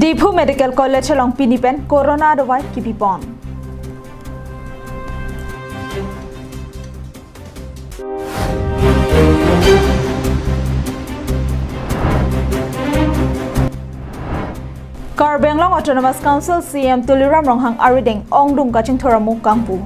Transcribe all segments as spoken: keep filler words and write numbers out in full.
Diphu Medical College along pini pen Corona adovai kipipon. Karbi Anglong Autonomous Council C E M Tuliram Ronghang arideng ongdung kachingthur amo kangpu.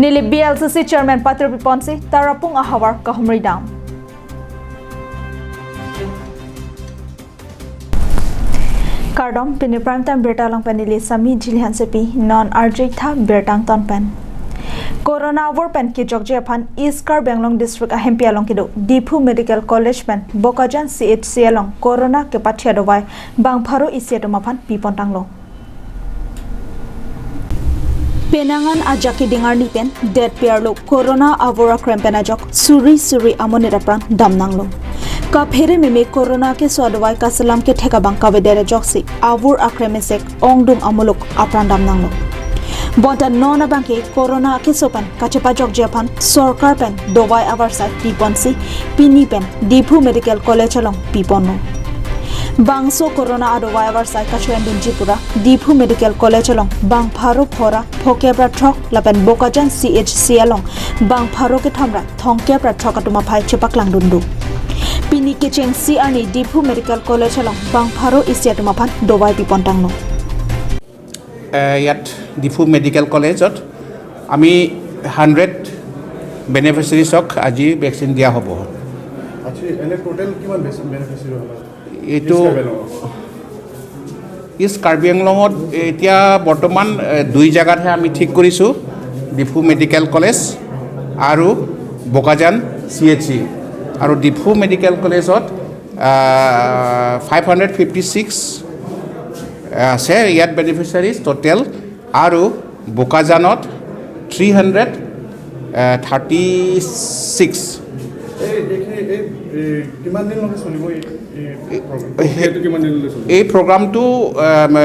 Neli B L C C Chairman patro piponsi Tarapung ahavar kahumri dam. Kardom, pini Prime Time birta along pen neli Sami Jili Hansepi, non arjitha birta angton pen. Corona avur pen kejokji aphan East Karbi Anglong District ahempi along kedo Diphu Medical College pen Bokajan C H C along Corona kepathi adovai bang pharo isi atum aphan pipon tanglo. Penang an ajak keding arni pen detpi arlo Corona avur akrem pen ajok suri suri amonit apran dam nanglo. Kaphere meme Corona keso adovai kaselam kethek abang kavedet ajoksi avur akrem esek ongdung amuluk apran dam nanglo. Bonta non abangke Corona keso pen kachepajokji aphan sorkar pen dovai avarsai piponsi pini pen Diphu Medical College along piponlo. Bangso Corona adovai avarsai kachoendunji pura Diphu Medical College along bang pharo phora phokep ra throk lapen Bokajan C H C along bang pharo kethom ra thomkep ra throk atum aphai chepaklangdun do. Pini kechengsi arni Diphu Medical College along bang pharo isi atum aphan dovai pipon tanglo. এ, ইয়াত ডিফু মেডিকেল কলেজত আমি হাণ্ড্ৰেড বেনিফিচিয়াৰীজক আজি ভেকচিন দিয়া হ'ব। আচ্ছা, এনে টোটেল কিমান বেছি বেনিফিচিয়াৰী হ'ব? এইটো ইষ্ট কাৰ্বি আংলঙত? ইষ্ট কাৰ্বি আংলঙত এতিয়া বৰ্তমান, এ, দুই জেগাতহে আমি ঠিক কৰিছোঁ, ডিফু মেডিকেল কলেজ আৰু বোকাজান চি এইচ চি। আৰু ডিফু মেডিকেল কলেজত, আ, ফাইভ হাণ্ড্ৰেড ফিফটি ছিক্স আছে ইয়াত বেনিফিচিয়াৰীজ টোটেল, আৰু বোকাজানত থ্ৰী হাণ্ড্ৰেড থাৰ্টি ছিক্স। এই, এইখিনি, এই, এই কিমান দিনলৈকে চলিব এই, এই প্ৰগ্ৰাম? এই, এইটো কিমান দিনলৈকে চলিব? এই প্ৰগ্ৰামটো, আম,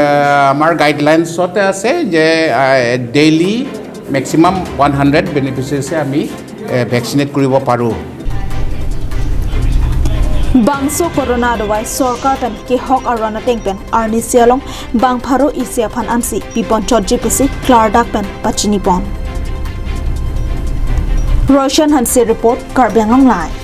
আমাৰ গাইডলাইনছতে আছে যে, আ, ডেইলি মেক্সিমাম ওৱান হাণ্ড্ৰেড বেনিফিচিয়াৰীছে আমি, এ, ভেকচিনেট কৰিব পাৰোঁ। Bangso Corona adovai sorkar pen kehok aron ateng pen arnisi along bang pharo isi aphan ansi pipon chotji pusi klardak pen pachinipon. Roshan Hanse report, Karbi Anglong Live.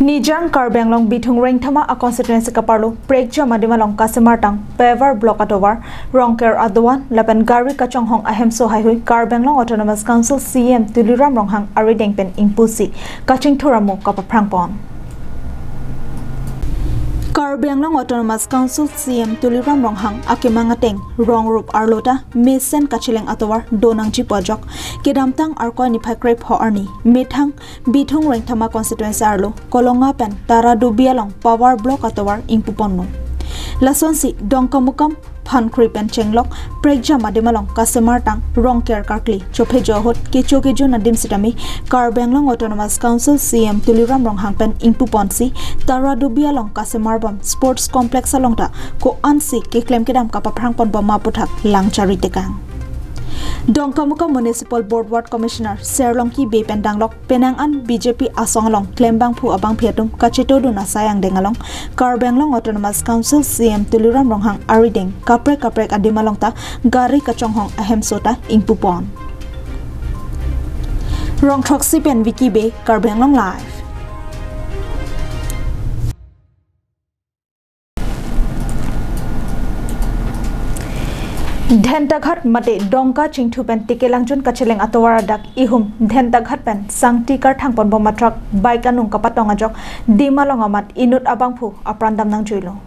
Nijang Karbi Anglong Bithung Rengthama a constituency kaparlo Prekjam adim along kasemartang Pawar Block atovar Rongker adovan lapen gari kachonghong ahemso haihui Karbi Anglong Autonomous Council C E M Tuliram Ronghang arideng pen ingpusi kachingthur amo kapaphrangpon. Karbi Anglong Autonomous Council C E M Tuliram Ronghang akemang ateng rong rup arlo ta mesen kacheleng atovar donangji pu ajok kedamtang Arkoi niphai krepho arni methang Bithung Rengthama constituency arlo Kolonga pen Taradubi along Pawar Block atovar ingpuponlo. Lasonsi Dongkamukam Phankri pen chenglok Prekjam adim along kasemartang Rongker karkli chophejo ahut kecho kejun adim sitame Karbi Anglong Autonomous Council C E M Tuliram Ronghang pen ingpuponsi Taradubi along kasemarbom Sports Complex along ta ko-ansi keklem kedam kapaphrangponbom ma aputhak lang charitekang. Dongkamukam Municipal Board Ward Commissioner Serlongki Bey pen danglok penang an B J P asong along klembangphu abangpi atum kachetodun asai angdeng along Karbi Anglong Autonomous Council C E M Tuliram Ronghang arideng kaprek kaprek adim along ta gari kachonghong ahemso ta ingpupon. Rongthroksi pen Vicky Bey, Karbi Anglong Live. Dhentaghat mate Dongka Chingthu pen Tekelangjun kacheleng atovar adak ihum Dhentaghat pen sangti karthangponbom a truck bike anung kapatong ajok dim along amat inut abangphu apran damnangjuilo.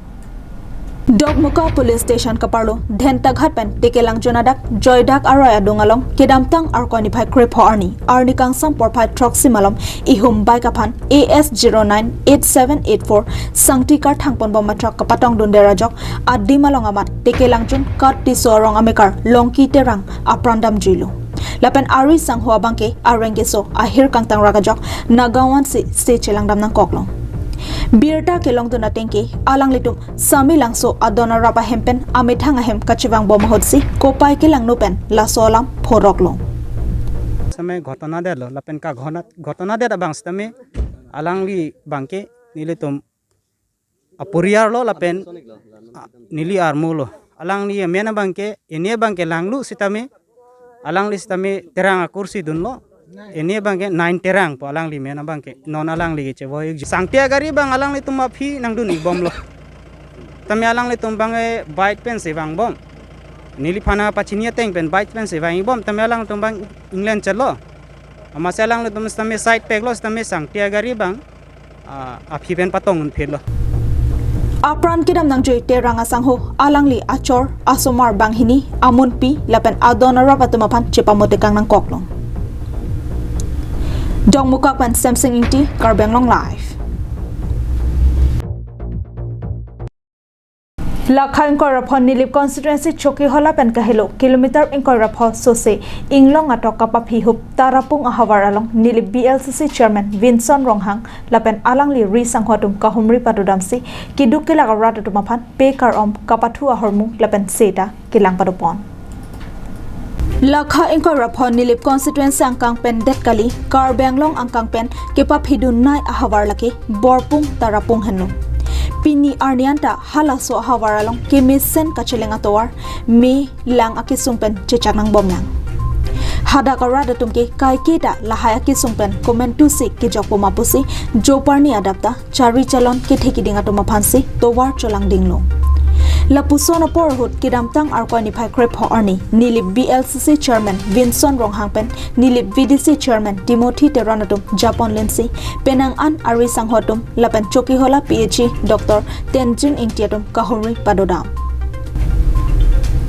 Dokmoka Police Station kaparlo Dhentaghat pen Tekelangjun adak Joydak aroi adung along kedamtang Arkoi niphai krepho arni arni kangsam porphai throksi malom ihum bike aphan A S zero nine eight seven eight four sangti karthangponbom a truck kapatongdunde ajok adim along amat Tekelangjun Kat Tisso arong amekar Longki Terang apran damjuilo. Lapen ari sangho abangke areng keso ahir kangtangrak ajok Nagaon si se chelang damnangkoklo. Birta kelongdun atengke alanglitum Samelangso adon arap ahem pen amethang ahem kachevangbom ahutsi kopai kelangno pen laso alam phorok long. Same ghotona detlo, lapen ka ghona-, ghotona det abang sitame alangli abangke nelitum aporiar lo lapen, a, neli armu lo. Alangli amen abangke, ini abangke langlu sitame, alangli sitame Terang akursi dunlo. Ini abangke nine Terang pu alangli amen abangke, non alangli kechevoi. Sangti agari abang alanglitum aphi nangdun-ikbomlo. Tame alanglitum abangke bike pensi vangbom. Neliphan apachini ateng pen bike pensi vang-ikbom. Tame alangtum abang England chetlo. Amatsi alanglitum sitame side peklo sitame sangti agari abang, ah, aphi pen patong-un phitlo. Apran kedam nangjui Terang asangho alangli achor asomar banghini amunpi lapen adon arap atum aphan chepamotekang nangkok long. Dongmukak pen Samson Ingti, Karbi Anglong Live. Lakha ingkoi ra pho Nilip constituency Chokihola pen kahelo kilometer ingkoi ra pho sose inglong atok kapaphi ahup Tarapung ahavar along Nilip B L C C chairman Vinson Ronghang lapen alangli ri sangho atum kahumri padodamsi keduk kelak arat atum aphan pe kar-om kapathu ahormu lapen seta kelang padopon. Lakha ingkoi ra pho Nilip constituency angkang pen det kali, Karbi Anglong angkang pen kepaphidun nei ahavar lake Borpung Tarapung henlo. Pini arni anta halaso ahavar along kemesen kacheleng atovar me lang akesung pen chechak nangbom lang. Hadak arat atum ke kaiketa lahai akesung pen komantusi kejokpo ma pusi joparni adap ta chari chalon kethe kiding atum aphansi tovar cholangdinglo. Lapuson apor ahut kedamtang Arkoi niphai krepho arni Nilip B L C C chairman Vinson Ronghang pen Nilip V D C chairman Timothy Teron atum japon lensi penang an ari sangho atum lapen Chokihola P H E Doctor Tenzin Ingti atum kahumri padodam.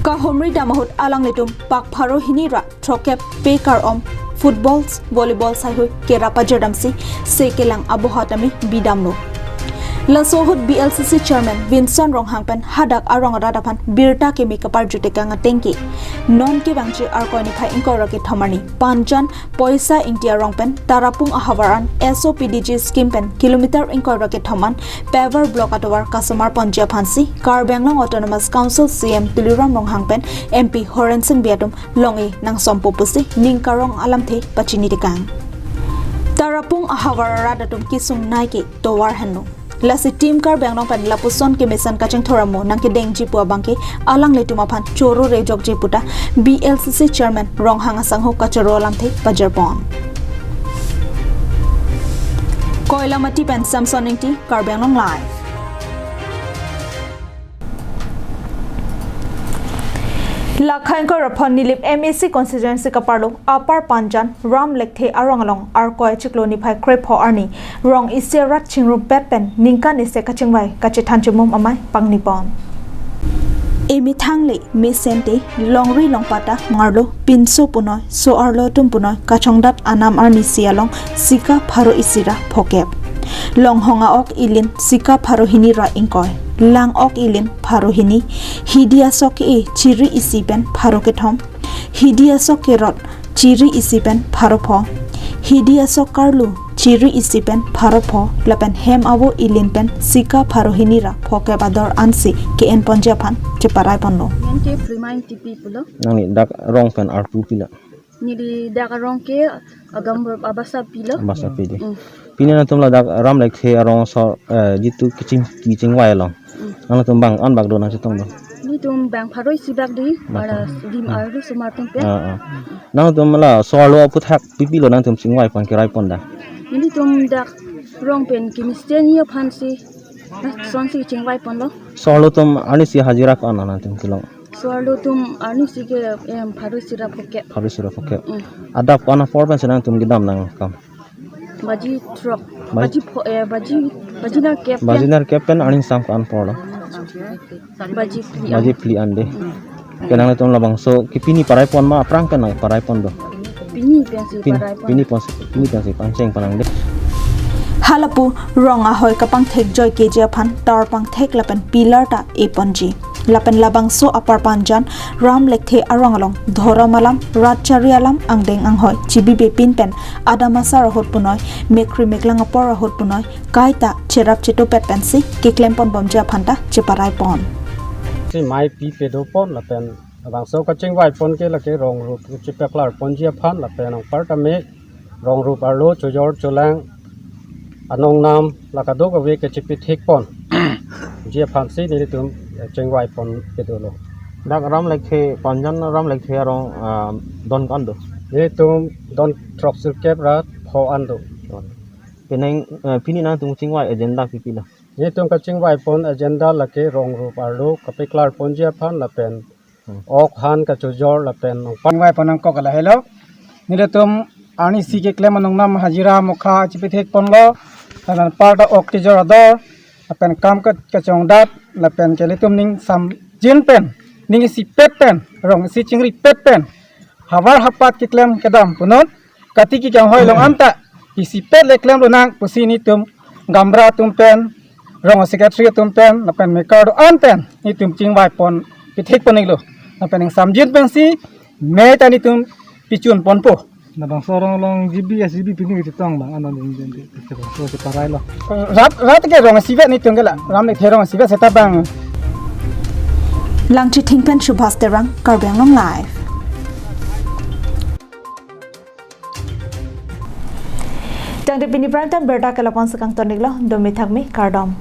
Kahumri dam ahut alanglitum pak pharo hini ra throkkep pe kar-om football, volleyball saihui kera pajirdamsi se kelang aboha tame bidamlo. Laso ahut B L C C chairman Vinson Ronghang pen hadak arong arat aphan birta keme kaparjutekang atengke, non kevangji Arkoi niphai ingkoi ra kethom arni Panjan Poisa Ingti arong pen Tarapung ahavar an S O P D G scheme pen kilometer ingkoi ra kethom an paver block atovar kasomar ponji aphansi Karbi Anglong Autonomous Council C E M Tuliram Ronghang pen M P Horen Sing Bey atum long-e nangsompo pusi ning karong alamthe pachinitekang. Tarapung ahavar arat atum kesung nei ke tovar henlo. Lasi Team Karbi Anglong pen lapuson kemesen kachingthur amo nangkedengji pu abangke alanglitum aphan choro rejokji puta B L C C chairman Ronghang asangho kachoro alamthe pajirpon. Koilamati pen Samson Ingti, Karbi Anglong Live. Lakha ingkoi ra pho Nilip M A C constituency kaparlo Upper Panjan Ram Lekthe arong along Arkoi chiklo niphai krepho arni rong isi arat chingrumpet pen ningkan isi kachingvai kachethan chimum amei pangnipon. Emethang le mesen te longri longpat ta ngarlo pinso punoi so-arlo atum punoi kachongdat anam arnisi along sika pharo isi ra phokep. Longhong a-ok ilin sika pharo hini ra ingkoi. Lang ok ilin pharo hini. Hidi asok ke-e chiri isi pen pharo kethom. Hidi asok kerot chiri isi pen pharo pho. Hidi asok karlu chiri isi pen pharo pho. Lapen hem avo ilin pen sika pharo hini ra phokep ador ansi ke-en ponji aphan cheparai ponlo. Nang ke Prima Ingtipi pulo. Nangli dak rong pen arpu pilo? Neli dak arong ke Agam Abasa pilo. Abasa pi dei. Mm. Pini nangtum ladak Ram Lekthe arong so, eh, jitu keching, kechingvai along. Mm. Nangtum bang an bak do nangchetong do? Nelitum bang pharo isi bak dei. Bak. Ara dim arlo osomar atum pen. Ah, ah. Nangtum la so-arlo aputhak pipilo nangtum chingvai pon kerai pon da? Nelitum dak rong pen kemesen aphansi, ah, sonsi chingvai ponlo. So-arlo atum arnisi hajira ko-an nangtum kelong? So-arlo atum arnisi ke, em, pharo isi ra phokep. Pharo isi ra phokep. Mm. Adap ko-an apor pensi nangtum kedam nangkam? Baji throk. Baji Baji pho-, eh, baji, baji nerkep pen. Baji nerkep pen arni sam ko-an apor lo? Baji phli an. Baji phli an dei. Mm. Ke nangtum labangso ke pini parai pon ma aphrang ke nangparai pon do? Pini pensi Pin-, parai pon. Pini ponsi, pini ponsi pangcheng pon nang dei. Halapu rong ahoi kapangthek joi keji aphan tar pangthek lapen pillar ta e ponji. Lapen labangso apar Panjan Ram Lekthe arong along dhorom alam, rat chari alam, angdeng anghoi chibibepin pen adam asar ahut punoi, mekri meklang apor ahut punoi kaita cherap chetupet pensi keklem ponbomji aphan ta cheparai pon. Si mei pi pedo pon lapen labangso kachingvai pon ke lake rong rup chepaklar ponji aphan lapen anparta me rong rup arlo chojor cholang anong nam la kadokave kachipithek ponji aphansi nelitum, eh, chingvai pon kedolo. Dak Ram Lekthe, Panjan Ram Lekthe arong, ah, don ko-an do? Nelitum don throksirkep ra pho an do. Pining, eh, pini nangtum chingvai agenda kopilo? Nelitum kachingvai pon agenda lake rong rup arlo kapaklar ponji aphan lapen Hmm. Ok han kachojor lapen nong pa- Chingvai pon nangkok lahelo. Nelitum arnisi keklem anong nam hajira mokha chipithek ponlo. Lapen anparta ok kejor ador. Lapen kam ka-, kachongdat. Lapen ke ilitum ning samjin pen, ning isipet pen, rong isi chingripet pen havar hapat keklem kedam punot, katiki kanghoi along anta isipet le klemlonang pusi nelitum gaonbura atum pen, rong secretary atum pen, lapen mekar do-an pen nelitum chingvai pon pithek pon-iklo. Lapen ning samjin pensi mei ta nelitum pichun ponpo. Labangso arong along G B, S G B pini kachetong abang, ano din din din, kachetong, so, cheparai lo. Rat, rat ke rong isivet nelitum ke la, Ram Lekthe rong isivet seta abang. Langchithing pen Subhas Terang, Karbi Anglong Live. Tangte pini prime time birta ke la-an si kangton-iklo, domi thakmi, kardom.